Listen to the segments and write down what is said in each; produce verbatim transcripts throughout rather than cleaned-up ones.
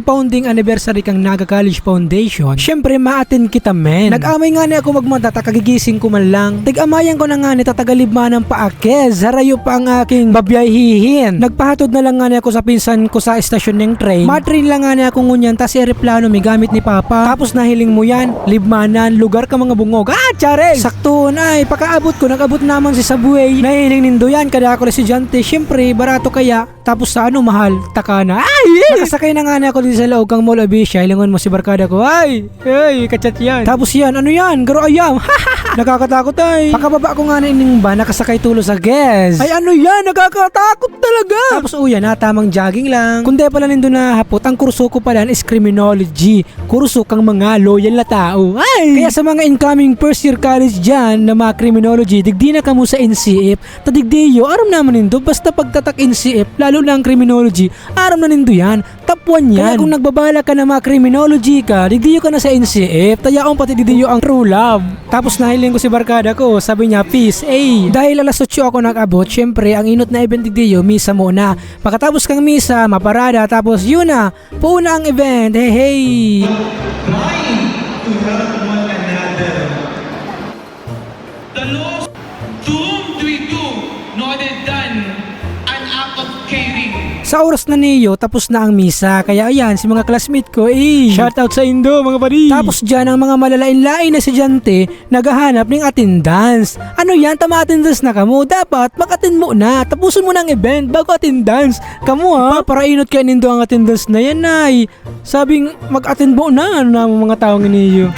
founding anniversary kan Naga College Foundation, syempre ma-attend kita, men. Nag-amay ngani ako magmata ta kagigising ko man lang. Tig-amayan ko na ngani ta tagalibmanan pa akes. Harayo pa ang aking babyahihin. Nagpahatod na lang ngani ako sa pinsan ko sa estasyon ning train. Ma-train lang ngani ako ngunyan ta si eroplano mi gamit ni Papa. Tapos nahiling mo yan, libmanan, lugar ka mga bungog. Ah, charing! Sakto na ay, pakaabot ko, nag-abot naman si subway. Nahiling nindo yan, kada ako estudyante, syempre, barato kaya. Tapos sa ano, mahal, taka na. Ay! Nakasakay na ngani ako dito sa laog kang Mall of Asia. Hilingon mo si barkada ko. Ay! Ay, kachat yan. Tapos yan, ano yan? Garo ayam. Nakakatakot ay. Pakababa ko ngani ning van, nakasakay tulo sa guest. Ay, ano yan? Nakakatakot talaga. Tapos uyan na, tamang jogging lang. Kundi pala nindo nahapot, ang kurso ko pala is criminology. Kurso kang mga loyal na tao. Ay! Kaya sa mga incoming first year college dyan na mga criminology, digdi na kamo sa N C F. Ta digdi iyo, aram naman nindo, basta pagtatak N C F, lalo na ang criminology, aram na nindo yan. Top one yan. Kaya kung nagbabala ka na mga criminology ka, digdi iyo ka na sa N C F, ta yaon pati digdi iyo ang true love. Tapos nahiling ko si barkada ko, sabi niya, "Peace, eh." Dahil alas otso ako nag-abot, syempre, ang inot na event digdi iyo, misa muna. Pagkatapos kang misa, maparada, tapos yun na, puuna ang event. Hey, hey! Trying to help one another. The Lord, to whom do we do, noted done, an act of caring. Sa oras na niyo, tapos na ang misa. Kaya ayan, si mga classmate ko, eh. Shout out sa indo, mga padi. Tapos dyan, ang mga malalain-lain na estudyante, naghahanap ning attendance. Ano yan? Tama attendance na kamo. Dapat, mag-attend mo na. Tapusin mo na ang event bago attendance. Kamo, ha? Paparainot kaya nindo ang attendance na yan, ay. Sabing mag-attend mo na, ano na ang mga taong iniyo.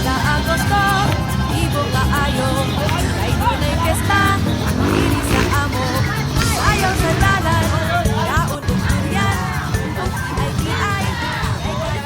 Kada Agosto, ibo kaayo, kay dunay pyesta, diri sa amo, sayaw sa dalan, kaon og durian, pag-iay-iay, kay kada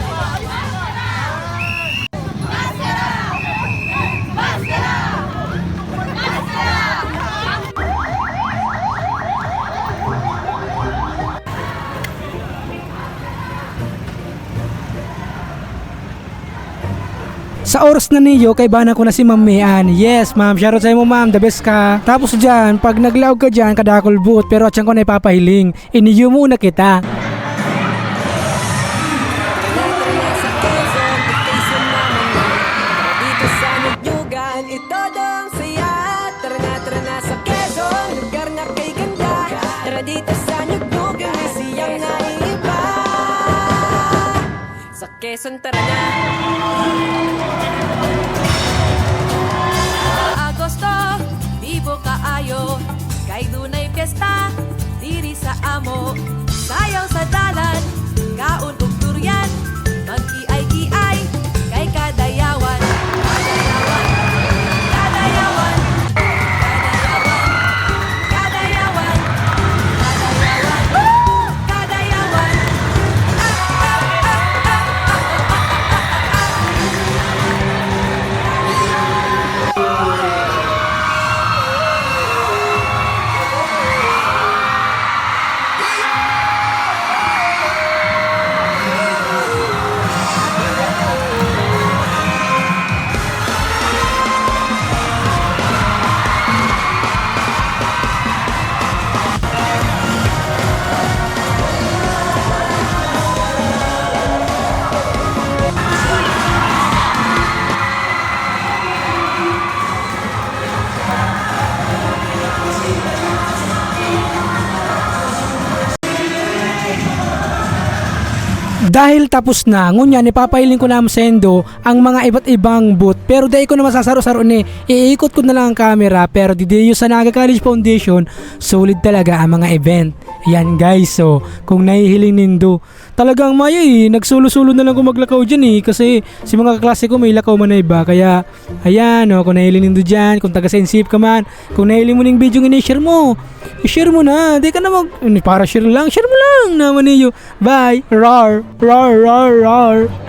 Sa oras na niyo, kaibahan ko na si Ma'am Mian. Yes, ma'am. Shoutout sa imo, ma'am. The best ka. Tapos dyan, pag naglaog ka dyan, kadakol buot, pero atyan ko na ipapahiling. Iniyo muna kita. Dito sa Nugnugan, ito dong saya. Tara na, tara na sa Quezon, lugar na kay ganda. Tara dito sa Nugnugan, may siyang naiiba. Sa Quezon, tara na! Agosto, bibo kaayo, kay dunay pyesta, diri sa amo, sayaw sa dalan, kaon og durian, mag-iay-iay, kay kada yawan, kada yawan, kada yawan, kada yawan, kada yawan, kada yawan, kada yawan. Dahil tapos na, ngunyan ipapahiling ko naman saindo ang mga iba't ibang booth. Pero dai ko na masasaro-saro ni, iikot ko na lang ang camera. Pero didiyo sa Naga College Foundation, solid talaga ang mga event. Yan guys, so kung nahihiling nindo, Talagang maya eh, nagsolo-solo na lang ko maglakaw dyan eh. Kasi si mga kaklase ko may lakaw man na iba. Kaya, ayan, oh, kung nahiling nindo dyan, kung taga Saint Sip ka man, kung nahiling mo ning video ini-share mo, i-share mo na. Di ka na mag, para share lang, share mo lang naman niyo. Bye! Rar! Rar, rar, rar!